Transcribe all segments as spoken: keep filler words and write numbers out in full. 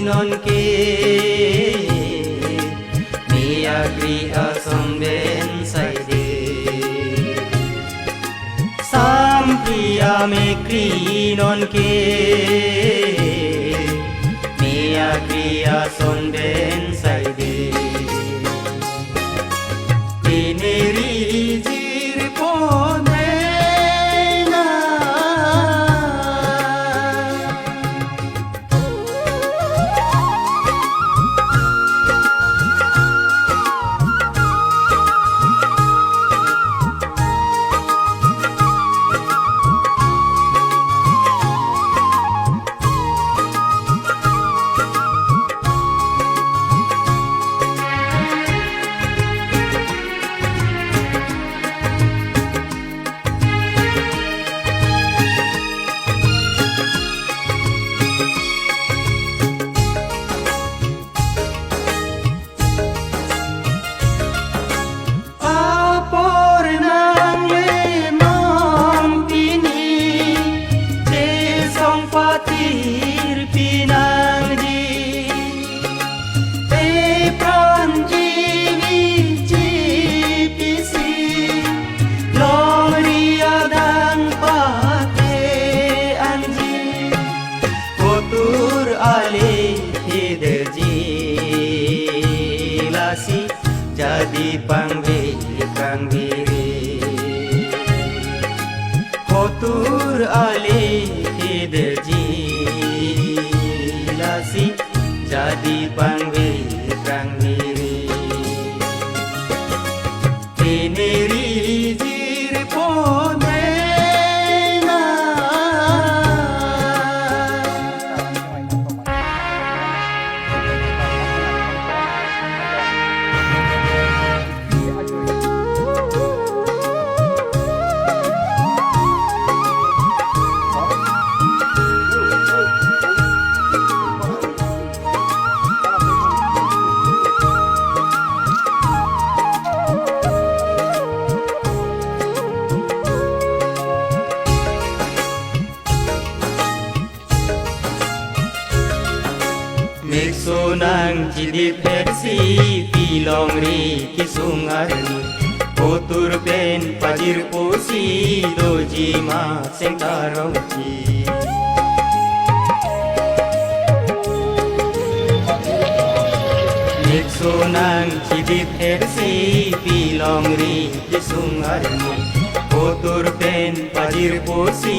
Nonke, me akri ason pen saide. Sampriya me kri nonke, me akri ason pen saide. Piniri jirpo dena. Apor nangle non pini, chesong patir pinangji. Te pran jivi chipisi, longri adang pate anji. Kotur ale hidji, lasi jadi pangve kangviri. Kotur ale hidji, lasi jadi pangve kangviri. Piniri jirpo dena. Mekso nangchidip-etsi pilongri kesung arni, kotur pen pajirposi doji ma sengkarongji. Mekso nangchidip-etsi pilongri kesung arni, kotur pen pajirposi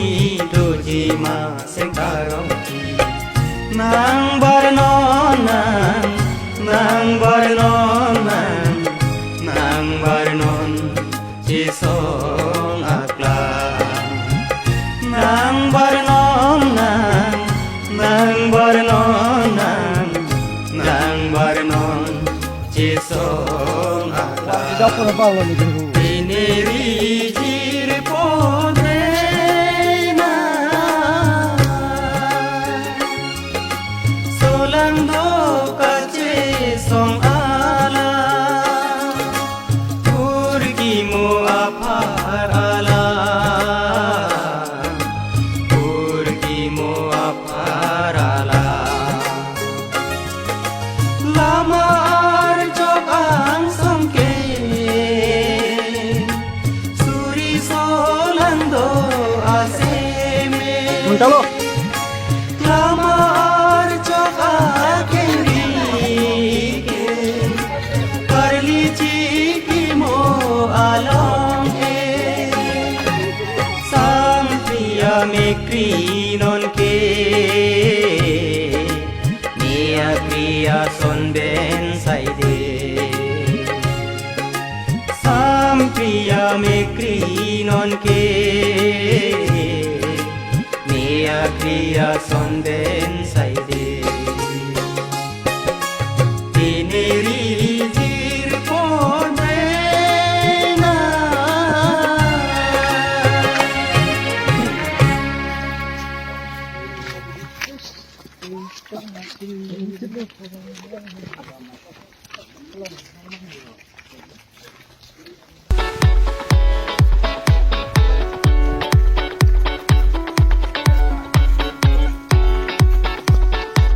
doji ma sengkarongji. Nangbarnon nang, nangbarnon nang, nangbarnon chesong aklang. Nangbarnon nang, nangbarnon nang, nangbarnon chesong aklang. Piniri jirpo dena. Solangdo kachesong alam, kurkimo aphar alam, kurkimo aphar alam. Lama arjok angsong ke, suri solangdo aseme. Muntalo. Lama arjok akengri ke, karli chikimo along e. Sampriya me kri nonke, me akri ason pen saide. Sampriya me kri nonke, me akri ason pen saide. Piniri jirpo dena.